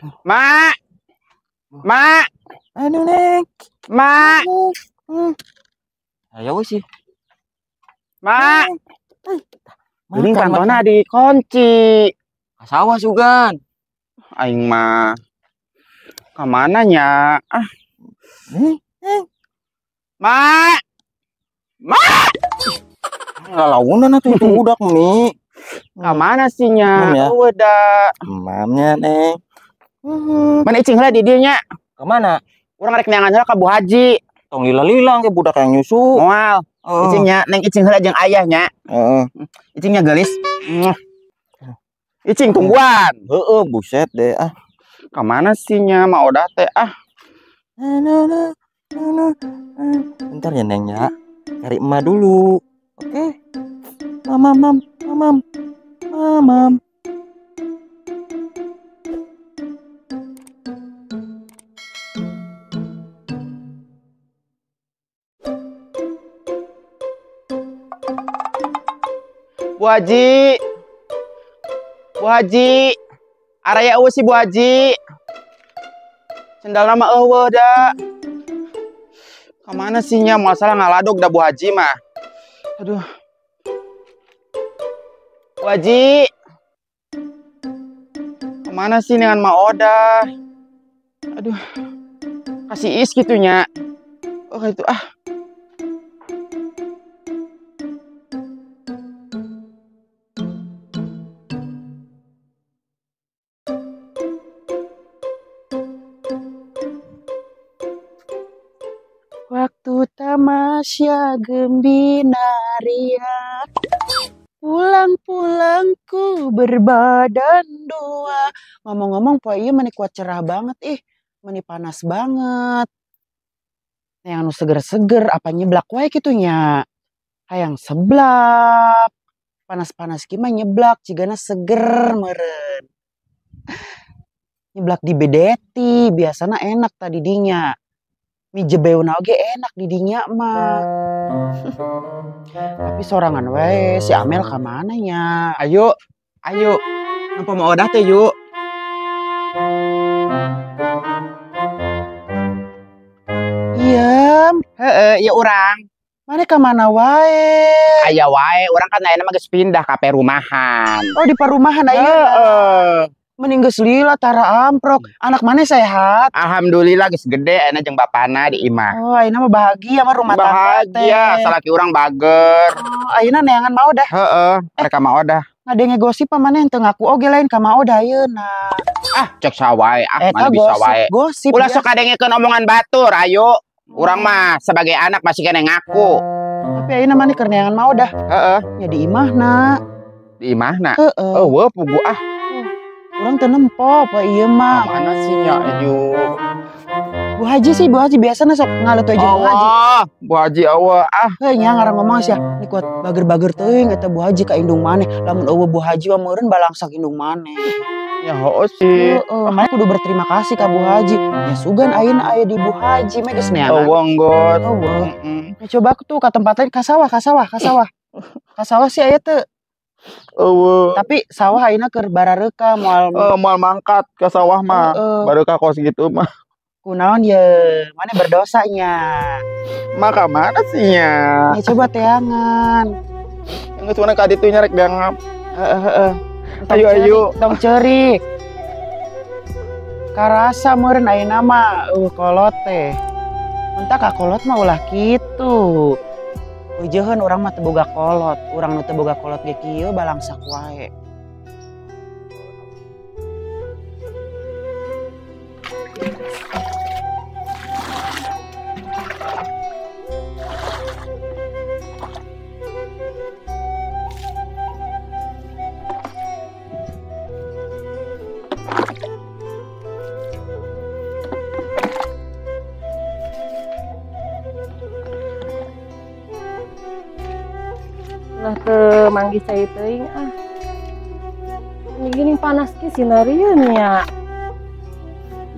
Mak. Mak. Aduh, Neng. Mak. Ayo sih. Mak. Ini kantona dikunci. Sawah sugan. Aing mah. Kemana nya? Ah. Mak. Mak. Lalaunan atuh itu budak nih. Kamana sih nya? Ya. Udah. Mamnya, Neng. Mana icing heula di dieu nya? Kemana? Urang rek neangan heula ka Bu Haji. Tong lila-lila ke budak yang nyusu. Moal. Oh. Icing nya, Neng icing heula jeung ayah nya. Heeh. Icingnya geulis. Icing tungguan. Heeh, buset deh ah. Kamana sih nya Ma Odah teh ah? Bentar ya Neng ya. Cari emak dulu. Oke. Mamam, mam, mamam. Mamam. Bu Haji. Bu Haji. Araya eueuh si Bu Haji. Sendalna mah eueuh da. Kamana sih nya masalah ngaladog da Bu Haji mah. Aduh. Bu Haji. Kemana sih dengan Ma Odah? Aduh. Kasih is gitu nya. Oh itu ah. Waktu tamasya gembinaria, pulang-pulangku berbadan dua. Ngomong-ngomong poe ieu meni kuat cerah banget ih, meni panas banget. Yang anu seger-seger apa nyeblak wae kitu nya. Hayang seblak. Panas-panas kieu mah nyeblak cigana seger meureun. Nyeblak di Bedeti biasana enak tadi dinya. Mie jebeuna oge enak di dinya mah. Tapi sorangan wae si Amel ka mana nya? Ayo, ayo. Napa mau Odah teh yuk? Iya, heeh, ya urang. Mana ka mana wae? Aya wae, urang kan ayeuna mah geus pindah ka perumahan. Oh, di perumahan ayeuna. Heeh. Mending geus lila tara amprok. Anak mana sehat? Alhamdulillah geus gede ayeuna jeung bapana di imah. Oh, ayeuna mah bahagia mah rumah tangga teh. Bahagia, salaki urang bager. Oh, ayeuna neangan Ma Odah. Heeh, mereka Ma Odah. Ngadenge gosip pa maneh teu ngaku oge lain ka Ma Odah ayeuna. Ah, cek sawae ah, mana bisa wae. Gosip. Ulah sok kadengekeun omongan batur, ayo. Urang mah sebagai anak masih kena ngaku. Tapi ayeuna maneh keur neangan Ma Odah. Heeh. Nya di imahna. Di imahna? Heeh. Eueuh pugu ah. Urang teu nempo poe ieu mah. Mana sih nya ayo. Bu Haji sih, Bu Haji biasana sok ngaleut aja Bu Haji. Allah, Bu Haji eueuh ah. Heuh nya ngaran ngomong sia, ni kuat bager-bager teuing eta Bu Haji ka indung maneh. Lamun eueuh Bu Haji mah meureun balangsak indung maneh. Ya heueuh sih. Heeh, maneh kudu berterima kasih ka Bu Haji. Ya sugan ayeuna aya di Bu Haji mah geus neangan. Eueuh nggot. Eueuh. Ya coba aku tuh ka tempat lain ka sawah, ka sawah, ka sawah. Ka sawah sih aya teu. Eueuh. Tapi sawah ayeuna keur barareuka moal moal mangkat ka sawah mah. Bareuka kos gitu mah. Kunaon ye, mana berdosanya. Maka mana sih nya? Ya coba teangan. Geus mana ka ditu nya rek dianggap. Heeh heeh. Ayo ayo. Tong ceurik. Karasa meureun ayeuna mah kolot teh. Entah ka kolot mah ulah kitu. Ujeun urang mah teu boga kolot, urang nu teu boga kolot ge kieu balangsak wae. Lah teu manggih cai teuing ah. Ini gini panas ki sinarieun nya.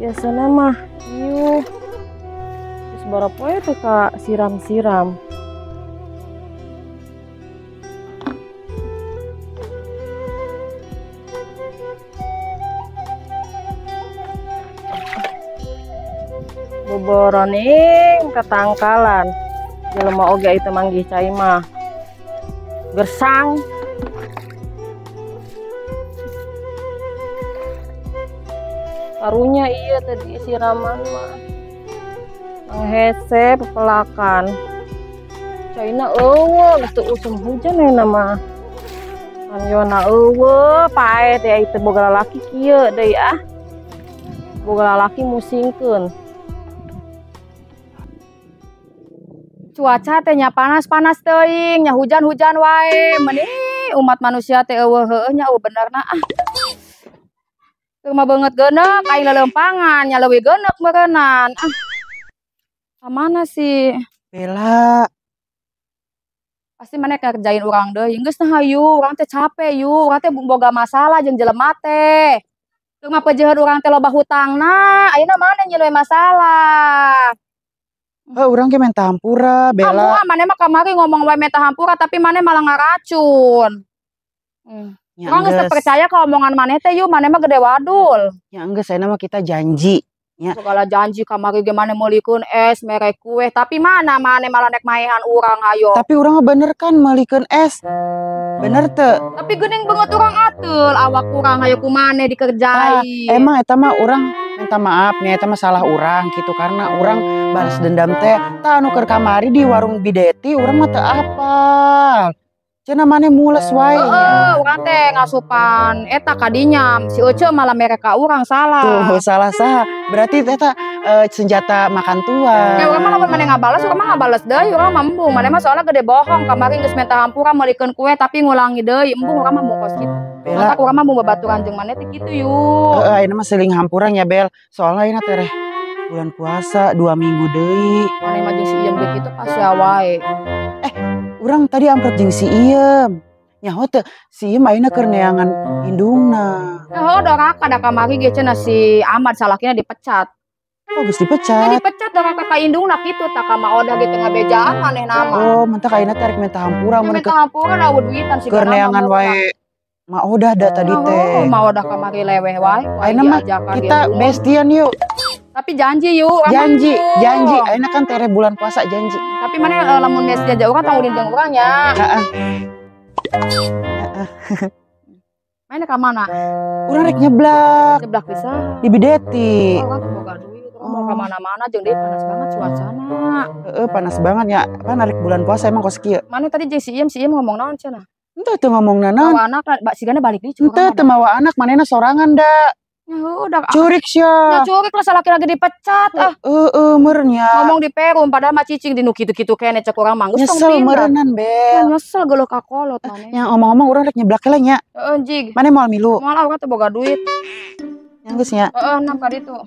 Biasana mah ieu. Geus barapoe teh ka siram-siram. Boboroning ketangkalan. Jelema oge itu manggih cai mah. Gersang. Karunya iya tadi siraman mah. Manghese pepelakan. Caina eueuh geus teu usum hujan ayeuna mah. Anyona eueuh pae teh itu boga lalaki kieu deui ah. Boga lalaki musingkeun. Cuaca teh nya panas-panas teuing, nya hujan-hujan wae. Meni umat manusia teh eueuh heueuh nya eueuh benerna ah. Teu mah beungeut geuneuk aing leuleumpangan nya leuwih geuneuk meureunnan ah. Ka mana sih? Bella. Pasti maneh ngerjain urang deui. Geus nah hayu, urang teh capek yu, urang teh boga masalah jeung jelema teh. Teu mah pejeheun urang teh loba hutangna, ayeuna maneh nyeun we masalah. Heuh, urang ge menta hampura, Bella. Hampura maneh mah kamari ngomong wae menta hampura tapi maneh malah ngaracun. Ya, Urang geus teu percaya ka omongan maneh teh yu, maneh mah gede wadul. Ya enggeus ayeuna mah kita janji. Ya. Segala janji kamari ge maneh meulikeun es, mere kue, tapi mana maneh malah nek maehan urang ayo. Tapi urang mah bener kan meulikeun es. Bener teu? Tapi geuning beungeut urang ateul, awak urang hayo ku maneh dikerjain. Ah, emang eta mah urang minta maaf nih, eta mah salah urang gitu karena urang balas dendam teh tah anu keur kamari di warung Bideti urang mah teu apal. Cenah maneh mules wae. Heeh, urang teh ngasupan eta kadinya si Ece malah mere ka urang salah. Tuh, salah saha. Berarti eta senjata makan tuan. Ya urang mah lamun maneh ngabales, urang mah ngabales deui, urang mah embung. Maneh mah soalnya gede bohong, kamari geus minta hampura meulikeun kue tapi ngulangi deui, embung urang mah mung kos kitu. Bella. Matak urang mah mau babaturan jeung maneh teh kitu yu. Heeh, ayeuna mah seling hampura nya Bel. Soalnya ayeuna tereh bulan puasa 2 minggu deui. Maneh mah jeung si Iem ge kitu pasti wae. Urang tadi amprok jeung si Iem. Nyaho teu si Iem ayeuna keur neangan indungna. Nyaho doraka da kamari ge cenah si Ahmad salakina dipecat. Oh geus dipecat. Ya dipecat doraka ka indungna kitu tah ka Maodah ge teu ngabejaan manehna mah. Oh, mentak ayeuna teh rek minta hampura mun minta hampura da eueuh duitan si keur neangan wae Maodah da tadi teh. Oh, Maodah kamari leweh wae. Ayeuna mah kita bestian yuk. Tapi janji yuk, janji, janji. Ayeuna kan tere bulan puasa janji. Tapi mana lamun geus jajak urang tong ulin jeung urang nya. Heeh. Mana ka mana? Urang rek nyeblak. Nyeblak bisa. Di Bideti. Oh, urang teu boga duit, urang mau ka mana-mana jeung deui panas banget cuacana. Heeh, panas banget nya. Apa narik bulan puasa emang kos kieu. Mana tadi jeung si Iem ngomong naon cenah? Henteu teu ngomong naon. Mawa anak sigana balik deui curang. Henteu teu mawa anak manehna sorangan da. Ya udah curik sia. Ya curik lah salaki lagi dipecat ah. Heeh meureun nya. Ngomong di perum padahal mah cicing di nu kitu-kitu kene cek urang mah geus tong nyesel meureunnan Bel. Nyesel geuleuh ka kolot maneh. Nya ngomong-ngomong urang rek nyeblak heula nya. Heeh jig. Maneh moal milu? Moal ah urang teu boga duit. Nya geus nya. Heeh nam ka ditu.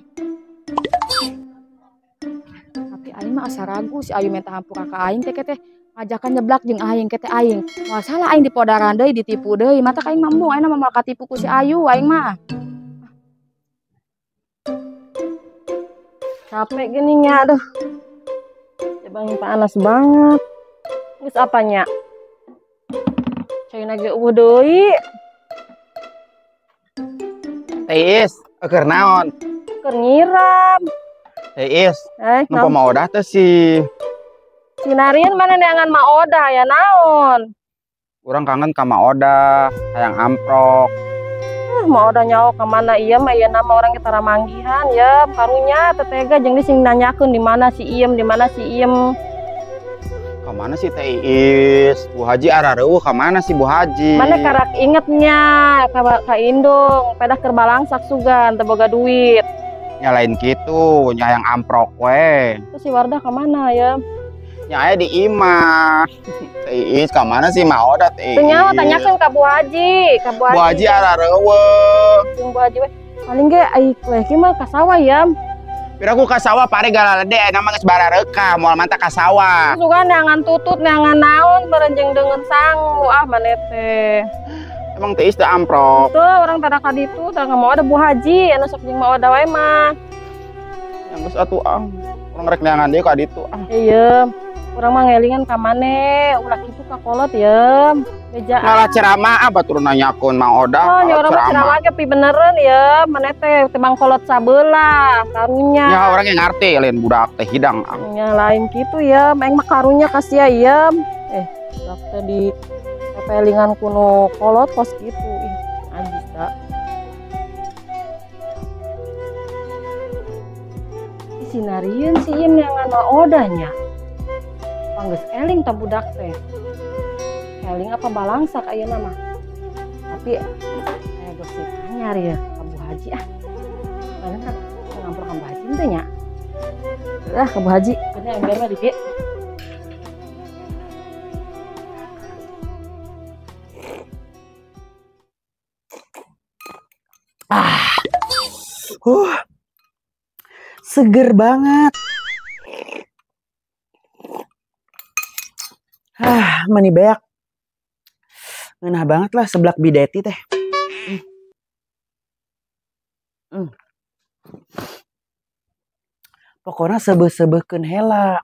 Tapi aing mah asa ragu si Ayu minta hampura ka aing teh teh ngajakan nyeblak jeung aing ke teh aing. Moal salah aing dipodaran deui ditipu deui. Matak aing mah embung aing mah moal katipu ku si Ayu aing mah. Capek gini nya, aduh. Coba panas banget. Geus apanya? Caina ge eueuh deui. Teh Is, keur naon? Keur nyiram. Teh Is, nempo Maodah teh si. Sinarieun mana neangan Maodah ya naon? Urang kangen ka Maodah, hayang amprok. Maodah nyaho ka mana ieu mah ieu nama orang kita ramanggihan ya karunya tetega jeung sing nanyakeun di mana si Iem, di mana si Iem. Ka mana si Teh Is? Bu Haji arareueuh ka mana si Bu Haji? Mana karak ingetnya ka indung, pedah keur balangsak sugan teu boga duit. Nya lain kitu, nya hayang amprok we. Terus si Wardah ka mana ya? Nya aya di imah. Teh Is ka mana sih Maodah Teh Is? Teu nyaho tanyakeun ka Bu Haji, ka Bu Haji. Bu Haji arareueuh. Jeung Bu Haji we. Paling ge ai leh ki mah ka sawah ya. Piraku ka sawah pare galalede ayeuna mah geus barareuka moal mantah ka sawah. Sugan neangan tutut neangan naon meureun jeung deungeun sangu ah maneh teh. Emang Teh Is teu amprok. Teu urang tara ka ditu tara ka Maodah Bu Haji anu sok jeung Maodah wae mah. Yang geus atuh ah. Urang rek neangan deui ka ditu ah. Iya, urang mah ngelingan ka maneh, ulah kitu ka kolot ya. Bejaan. Malah ceramah ah batur nanyakeun Mang Odah. Oh, nya urang mah ceramah ge pibenereun ya, maneh teh tebang kolot sabelah, karunya. Ya urang ge ngarti lain budak teh hidang ah. Nya lain kitu ya, aing mah karunya ka sia ya. Budak teh di pepelingan kuno kolot kos kitu. Ih, anjis da. Sinarieun si Im yang Mang Odahnya. Panggeus eling ta budak teh. Eling apa balangsak ayeuna mah. Tapi aya gosip anyar ya ka Bu Haji ah. Mana kan ngampur ka Bu Haji teh nya. Ah ka Bu Haji, bener ember mah dikit. Ah. Seger banget. Ah, mani beak. Ngeunah banget lah seblak bideti teh. Pokoknya sebeh-sebehkeun hela.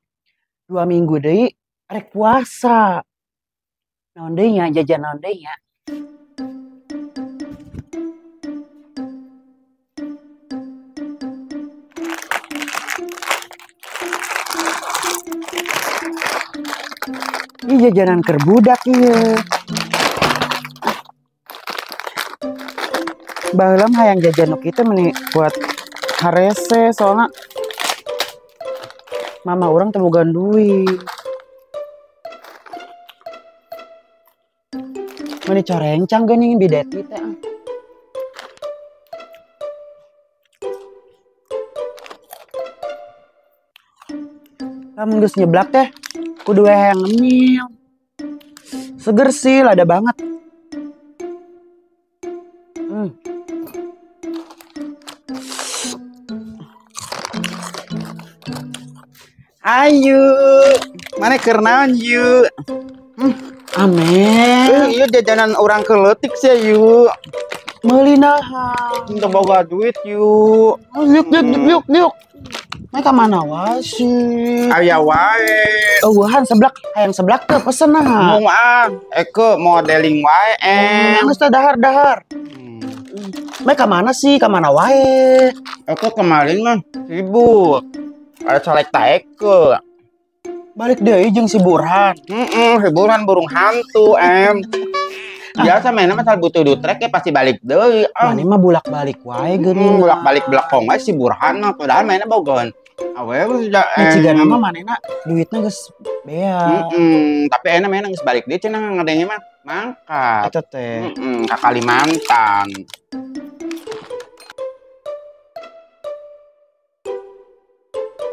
2 minggu deui rek puasa. Naon deui nya jajan naon deui nya. Ini jajanan keur budak ieu. Baheula mah hayang jajan nu kitu meni buat harese soalna mama urang teu boga duit. Meni corencang geuning bideti teh. Lamun geus nyeblak teh kudu we hayang ngemil. Seger sih, lada banget. Ayo, mana keur naon yu? Amin. Ieu jajanan urang keleutik sih yu. Meuli naha? Teu boga duit yu. Yuk yuk yuk yuk. Mereka mana wae sih? Aya wae. Eueuhan seblak, hayang seblak teu pesen nah. Mung ah, eke modeling wae em. Geus teh dahar-dahar. Mereka mana sih? Ka mana wae? Eke kemarin mah sibuk. Ada colek ta eke. Balik deui jeung si Burhan. Heeh, si Burhan burung hantu em. Biasa mainnya mah butuh dutrek ya pasti balik deui. Mane mah bolak-balik wae geuning. Bolak-balik belakang wae si Burhan mah padahal mainnya bogohan. Awewe sudah cigana mah manehna duitna geus bea. Tapi enak mainnya geus balik deui cenah ngadenge mah mangkat. Eta teh. Ka Kalimantan.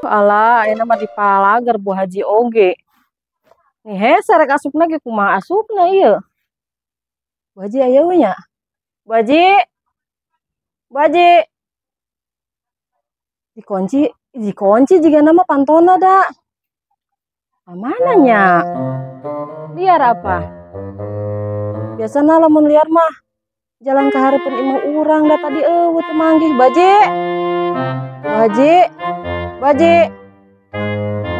Alah, ayeuna mah dipalager Bu Haji oge. Nih hese rek asupna ge kumaha asupna ieu. Bu Haji aya we nya? Bu Haji. Bu Haji. Dikunci, dikunci jigana mah pantona da. Mana nya? Liar apa? Biasana lamun liar mah jalan ka hareupeun imah urang da tadi eueuh teu manggih. Bu Haji. Bu Haji. Bu Haji.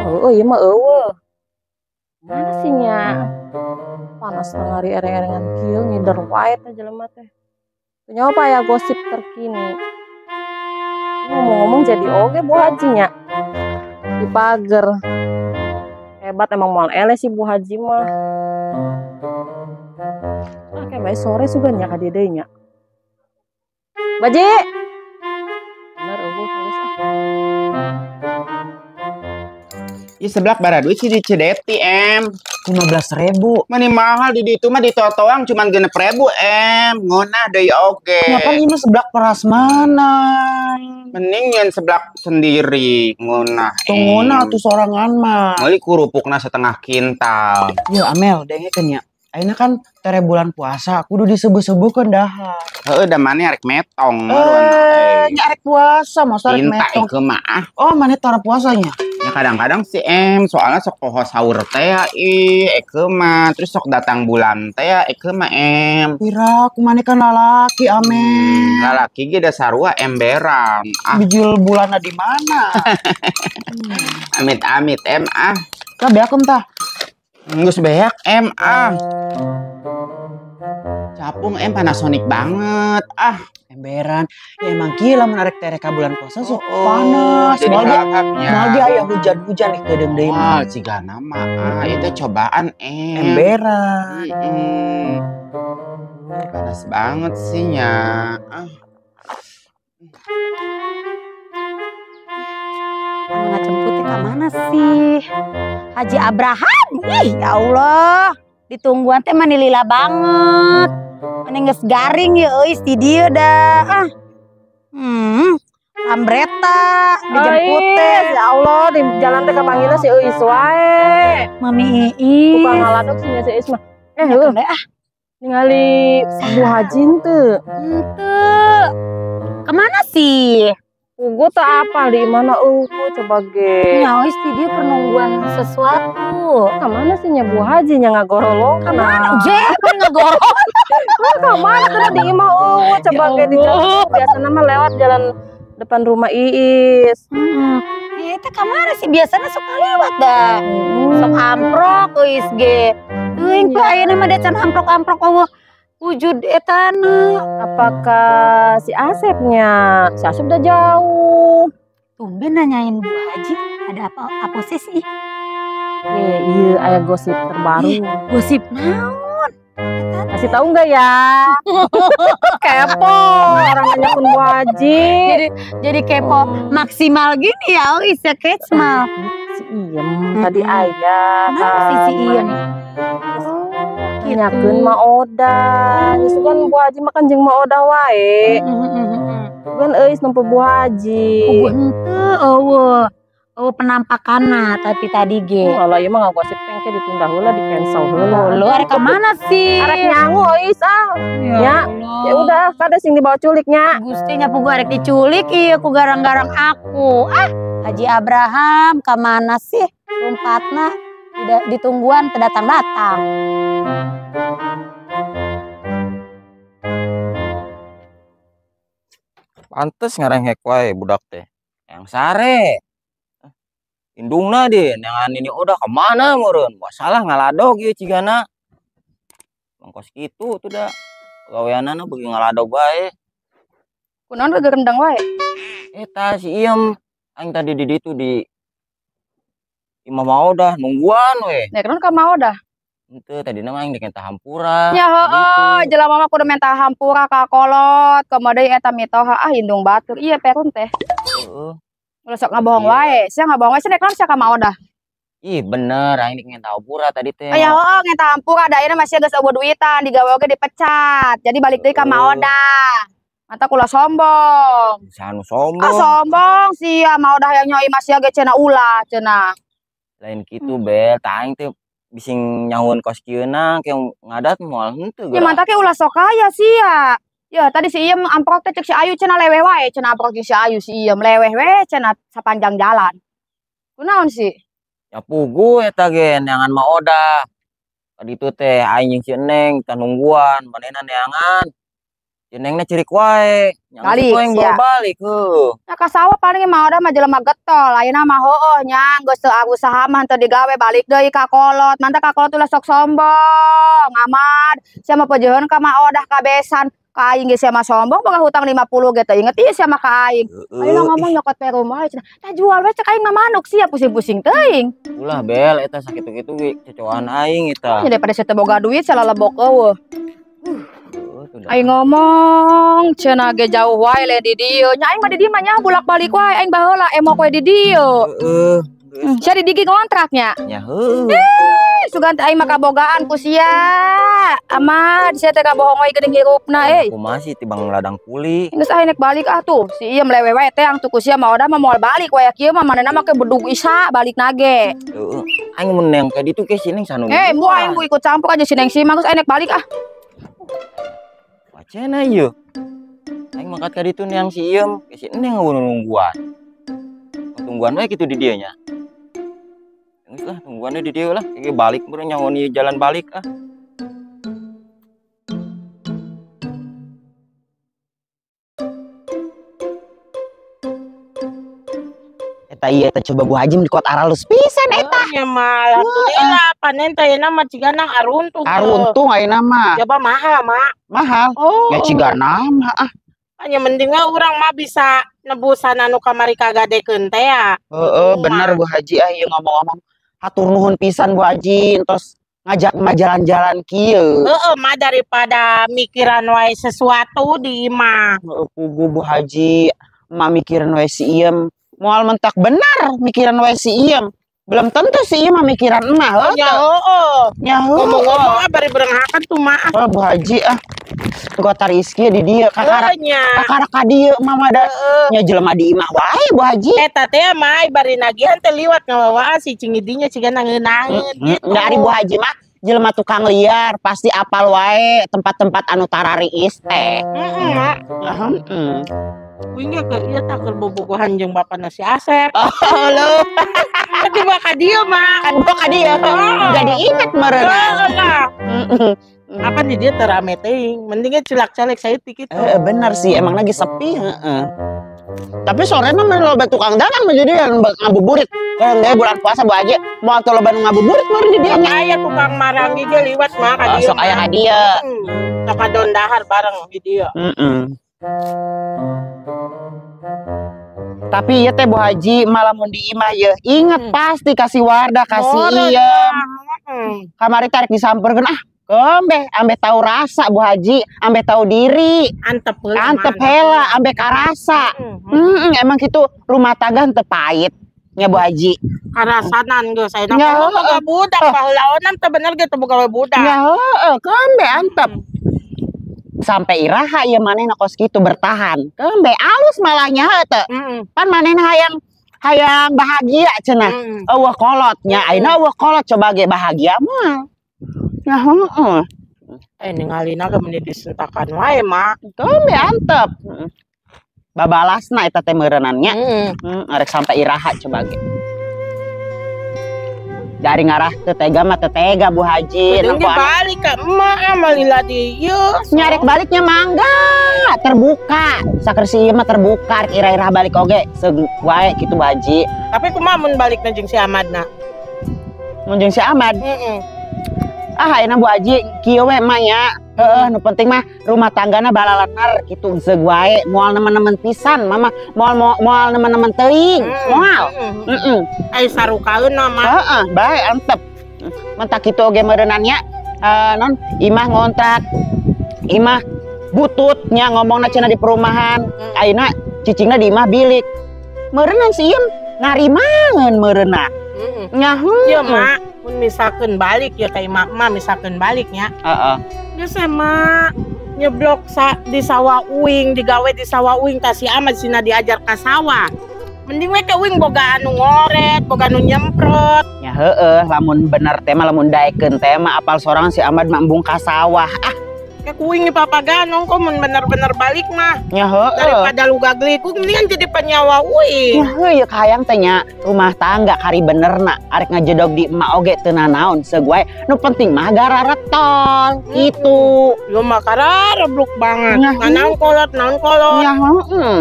Oh, ieu mah eueuh. Mana sih nya? Panas tengah ereng-erengan kieu ngider wae teh jelema teh. Teu apa ya gosip terkini. Ngomong-ngomong jadi oge Bu Haji nya. Di pager. Hebat emang moal eleh si Bu Haji mah. Ah kayak bae sore sugan nya ka dieu deui nya. Bu Haji. Bener eueuh geus ah. Ih seblak bara duit sih di Cedeti em. 15.000. Mani mahal di ditu mah di totoang cuman 6.000 em. Ngeunah deui oge. Kenapa ini seblak prasmanan? Mending nyeun seblak sendiri ngeunah. Ngeunah atuh sorangan mah. Meuli kurupukna setengah kintal. Yeuh Amel dengekeun nya. Ayeuna kan tere bulan puasa kudu disebut-sebutkeun dahar. Heeh da maneh arek metong Nya arek puasa masa arek Minta metong. Eke mah ah. Oh maneh tara puasanya. Ya kadang-kadang si M soalnya sok poho sahur teh ih eke mah terus sok datang bulan teh eke mah M. Pira kumaha kan lalaki amen. Lalaki ge da sarua emberan. Ah. Bijil bulanna di mana? Amit-amit M ah. Tah beak tah. Geus beak M ah. Capung M Panasonic banget ah. Emberan ya emang kieu lamun arek terek ka bulan puasa sok panas. Jadi moal ge aya hujan-hujan ih keudeung deui mah. Cigana mah ah itu cobaan em. Emberan. Panas banget sih nya. Ah. Ngajemput teh ka mana sih? Haji Abraham. Ih, ya Allah. Ditungguan teh mani lila banget. Mani geus garing ya euy di dieu dah. Ah. Lambreta dijemput teh. Ya Allah, di jalan teh kapanggilna si Euis wae. Mami Iis. Tukang ngaladog sih si Euis mah. Heuh. Ah. Ningali Bu Haji henteu. Henteu. Kemana sih? Pugu teu apal di mana eueuh coba ge. Nya euis di dieu penungguan sesuatu. Ka mana sih nya Bu Haji nya ngagorolong? Ka mana? Je, kan ngagorolong. Ka mana teh di imah eueuh coba ge di jalan. Biasana mah lewat jalan depan rumah Iis. Heeh. Eta ka mana sih biasana sok lewat dah. Sok amprok euis ge. Teuing ku ayeuna mah da can amprok-amprok eueuh. Wujud etana. Apakah si Asepnya? Si Asep udah jauh. Tumben nanyain Bu Haji, ada apa apa sih? Iya, aya gosip terbaru. Gosip naon? Kasih tahu nggak ya? Kepo, orang nanyain Bu Haji. Jadi kepo maksimal gini ya, oh isya kecmal. Si Iem tadi ayah. Kenapa si Iem? Nyakeun Ma Oda. Geus kan Bu Haji makan jeung Ma Oda wae. Kan euis nempo Bu Haji. Puguh henteu eueuh. Eueuh penampakanna tapi tadi ge. Kalau ieu mah ngagosip teh engke ditunda heula, di cancel heula. Lho, arek ka mana sih? Arek nyangu euis ah. Ya. Ya udah, kada sing dibawa culiknya. Gusti nya puguh arek diculik ieu ku garang-garang aku. Ah, Haji Abraham ka mana sih? Lompatna tidak ditungguan teu datang-datang. Pantes ngarengek wae budak teh. Yang sare. Indungna deh, neangan ini udah kemana meureun? Wah salah ngaladog ieu cigana. Mangkos kitu tuh da. Gaweanana beuki ngaladog wae. Kunaon gegerendang wae? Eta si Iem aing tadi di ditu di Imah Maodah nungguan we. Nek naon ka Maodah? Henteu tadi mah aing dek minta hampura. Ya heueuh, jelema mah kudu minta hampura ka kolot, komo deui eta mitoha ah indung batur. Iya perun teh. Heeh. Ulah sok ngabohong wae, sia ngabohong wae sia nek naon sia ka Maodah? Ih bener, aing dek minta hampura tadi teh. Aya heueuh minta hampura da ayeuna masih geus eueuh duitan, digawe oge dipecat. Jadi balik deui ka Maodah. Mata kula sombong. Sanu sombong. Ah sombong sia Maodah yang nyoi masih ge cenah ulah cenah. Lain kitu bel, tah aing teh bising nyahuan kos kieuna ke ngadat moal henteu geura. Ya mantap ke ulah sok kaya sia. Ya tadi si Iem amprok teh cek si Ayu cenah leweh wae cenah amprok jeung si Ayu si Iem leweh we cenah sapanjang jalan. Kunaon sih? Ya pugu eta ge neangan Maodah. Tadi itu teh aing jeung si Eneng tah nungguan manehna neangan. Si Enengna cirik wae. Balik aing bawa balik heuh. Nah ka sawah paling Maodah mah jelema getol ayeuna mah heueuh nya geus teu usaha mah teu digawe balik deui ka kolot. Mantap ka kolot ulah sok sombong. Amad sia mah pejeun ka Maodah ka besan. Ka aing ge sia mah sombong boga hutang 50 ge teu inget ieu sia mah ka aing. Ayeuna ngomong nyokot perum wae cenah. Tah jual we cek aing mah manuk sia pusing-pusing teuing. Ulah bel eta sakitu-kitu ge cocoan aing eta. Nya daripada sia teu boga duit sia lalebok eueuh. Aing ngomong cenah ge jauh wae le di dieu. Nya aing mah di dieu mah nya bolak-balik wae aing baheula emok we di dieu. Heeh. Sia di dieu ngontraknya. Nya heueuh. Sugan teh aing mah kabogaan ku sia. Amad sia teh kabohong wae geuning hirupna euy. Kumaha sih tibang ladang kuli. Geus aing nek balik ah tuh. Si Iem lewe wae teh ang tuh ku sia mah udah mah moal balik wae kieu mah manehna mah ke bedug isa balik nage. Heeh. Aing mun neng ka ditu ke si Neng sanu. Eh, mu aing ikut campur aja si Neng si mah geus aing nek balik ah. Wacana ieu. Aing mangkat ka ditu neang si Iem, ke si Neng nungguan. Tungguan wae kitu di dieu nya. Geus lah tungguannya di dieu lah. Kayak balik meureun nyaho ieu jalan balik ah. Eta ieu teh coba Bu Haji di kuat aralus pisan eta. Nya mah alhamdulillah panen teh ayeuna mah cigana aruntung. Aruntung ayeuna mah. Coba mahal, Mak. Mahal. Oh. Ya cigana mah ah. Nya mending we urang mah bisa nebusan anu kamari kagadekeun teh ya. Heeh, bener Bu Haji ah ieu ngomong-ngomong. Hatur nuhun pisan Bu Haji entos ngajak mah jalan-jalan kieu. Heeh, mah daripada mikiran wae sesuatu di imah. Heeh, pugu Bu Haji, emak mikiran wae si Iem. Moal mentak benar mikiran wae si Iem. Belum tentu si Iem mah mikiran emak heuh. Ya heeh. Ya heuh. Ngomong-ngomong ah bari beuranghakan tuh mah. Oh Bu Haji ah. Gotar iski di dieu kakara. Kakara ka dieu mah da. Nya jelema di imah wae Bu Haji. Eta teh mah bari nagihan teh liwat ngawawaan si cingidinya cigana ngeunaheun gitu. Da ari Bu Haji mah jelema tukang liar pasti apal wae tempat-tempat anu tarariis teh. Heeh, Mak. Heeh. Kuing ge keur ieu tah keur bobogohan jeung bapana si Asep. Oh, leuh. Kan dibawa ka dieu mah. Kan dibawa ka dieu. Jadi inget meureun. Heeh lah. Apa di dia teu rame teuing, mending ge cilak-calik saeutik kitu. Heeh, bener sih, emang lagi sepi heeh. Tapi sore mah mun loba tukang dagang mah jadi ngabuburit. Kalau geus bulan puasa Bu Haji, moal teu loba nu ngabuburit meureun di dieu nya. Aya tukang marangi ge liwat mah ka dieu. Sok aya ka dieu. Sok adon dahar bareng di dieu. Heeh. Tapi ieu teh Bu Haji malah mun di imah ieu inget pasti kasih Wardah kasih Iem. Kamari tarik disamperkeun ah. Kembe ambe tahu rasa Bu Haji, ambe tahu diri. Antep heula. Antep heula, ambe karasa. Emang kitu rumah tangga henteu pahit nya Bu Haji. Karasanan geus ayeuna boga budak baheulaonan teu bener ge teu boga budak. Nya heueuh, kembe antep. Sampai iraha ieu manehna kos kitu bertahan. Kembe alus malahnya heuh teu. Pan manehna hayang bahagia cenah. Eueuh kolot nya ayeuna eueuh kolot coba ge bahagia mah. Nah, heeh. Ningalina ge meuni disentakan wae, Mak. Kembe antep. Babalasna eta teh meureunnan nya. Arek sampai iraha coba ge. Dari ngarah teu tega mah teu tega Bu Haji. Mending balik ka emak ah malila di ieu. Nyarek baliknya mangga terbuka. Saker si ieu mah terbuka rek ira-ira balik oge seug wae kitu Bu Haji. Tapi kumaha mun balikna jeung si Ahmadna? Mun jeung si Ahmad? Heeh. Ah ayeuna Bu Haji kieu we mah nya. Heeh, nu penting mah rumah tanggana balalenar kitu seug wae moal nemen-nemen pisan mama moal nemen-nemen teuing moal. Heeh. Ai sarukaeun mah. Heeh, bae antep. Mentak kitu oge meureunnan nya non imah ngontrak. Imah butut nya ngomongna cenah di perumahan. Ayeuna cicingna di imah bilik. Meureunnan si Iem ngarimangeun meureunna. Heeh. Nya ieu mah mun misalkeun balik ya ka imah mah misalkeun baliknya. Heeh. Geus mah nyeblok di sawah uing, digawe di sawah uing tah si Ahmad sina diajar ka sawah. Mending we ka uing boga anu ngoret, boga anu nyemprot. Ya heueuh, lamun bener teh mah lamun daekeun teh mah apal sorangan si Ahmad mah embung ka sawah. Ah, Ke kuing papagan ongko mun bener-bener balik mah. Ya heueuh. Daripada lu gagliku mendingan jadi penyawa uing. Ya heueuh ya kahayang teh nya rumah tangga kari benerna arek ngajedog di emak oge teu nanaon seug wae. Nu penting mah gararetol kitu. Yo mah kararebluk banget. Nah, naon kolot, naon kolot. Ya heeh.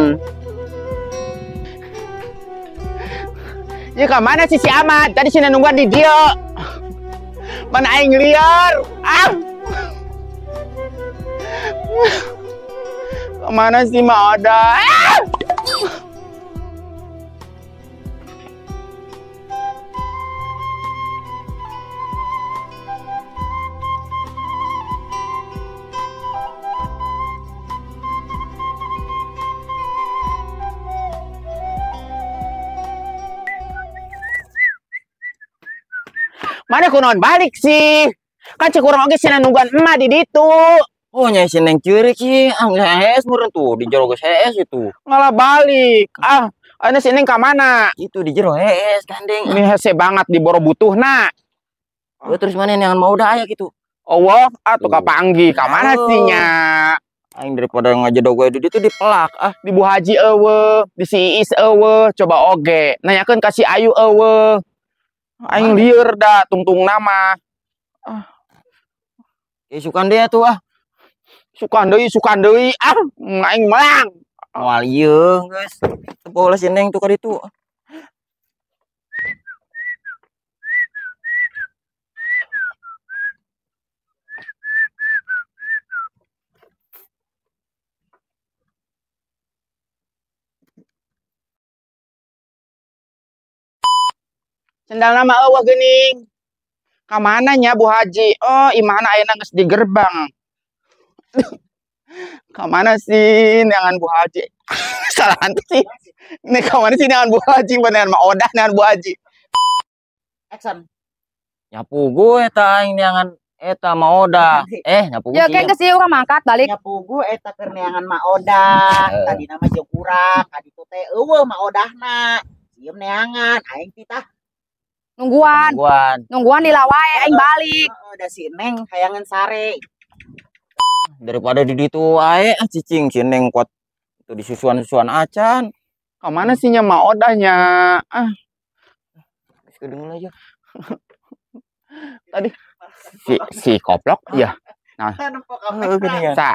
Ya ka mana sih si Ahmad? Tadi sina nungguan di dieu. Mana aing liar? Ah. Kemana sih Ma Oda? Ah! Mana kunaon balik sih? Kan cek urang oge cenah nungguan emak di ditu. Oh nya si Neng ceurik sih, ah geus hees meureun tuh di jero geus hees itu. Ngalah balik. Ah, ayeuna si Neng ka mana? Itu di jero hees gandeng. Ini hese banget di boro butuhna. Oh, terus mana yang mau udah aya gitu. Oh, atuh kapanggi ka mana sih nya? Aing daripada ngajedog we di ditu dipelak ah. Di Bu Haji eueuh, di si Iis eueuh, coba oge. Nanyakeun ka si Ayu eueuh. Aing lieur da tungtung nama. Ah. Isukan dia tuh ah. Sukan deui ah aing melang. Moal ieu geus. Teu poho si Neng tuh ka ditu. Sendalna mah eueuh geuning. Ka mana nya Bu Haji? Oh, imahna ayeuna geus di gerbang. Ka mana sih neangan Bu Haji? Salah sih. Nih ka mana sih neangan Bu Haji? Beneran mah odah neangan Bu Haji. Action. Nyapugu eta aing neangan eta mah odah. Nyapugu. Ya kayak geus ieu urang mangkat balik. Nyapugu eta keur neangan mah odah. Tadi nama jeung urang, ka ditu teh eueuh mah odahna. Sieun neangan aing titah nungguan. Nungguan di lawai aing balik. Udah si Neng hayangan sare. Daripada di ditu ae cicing si Neng kuat itu di susuan-susuan acan. Ka mana sih nya mah odahnya? Ah. Geus kedengeun aja. Tadi si koplok ya. Nah. Sa.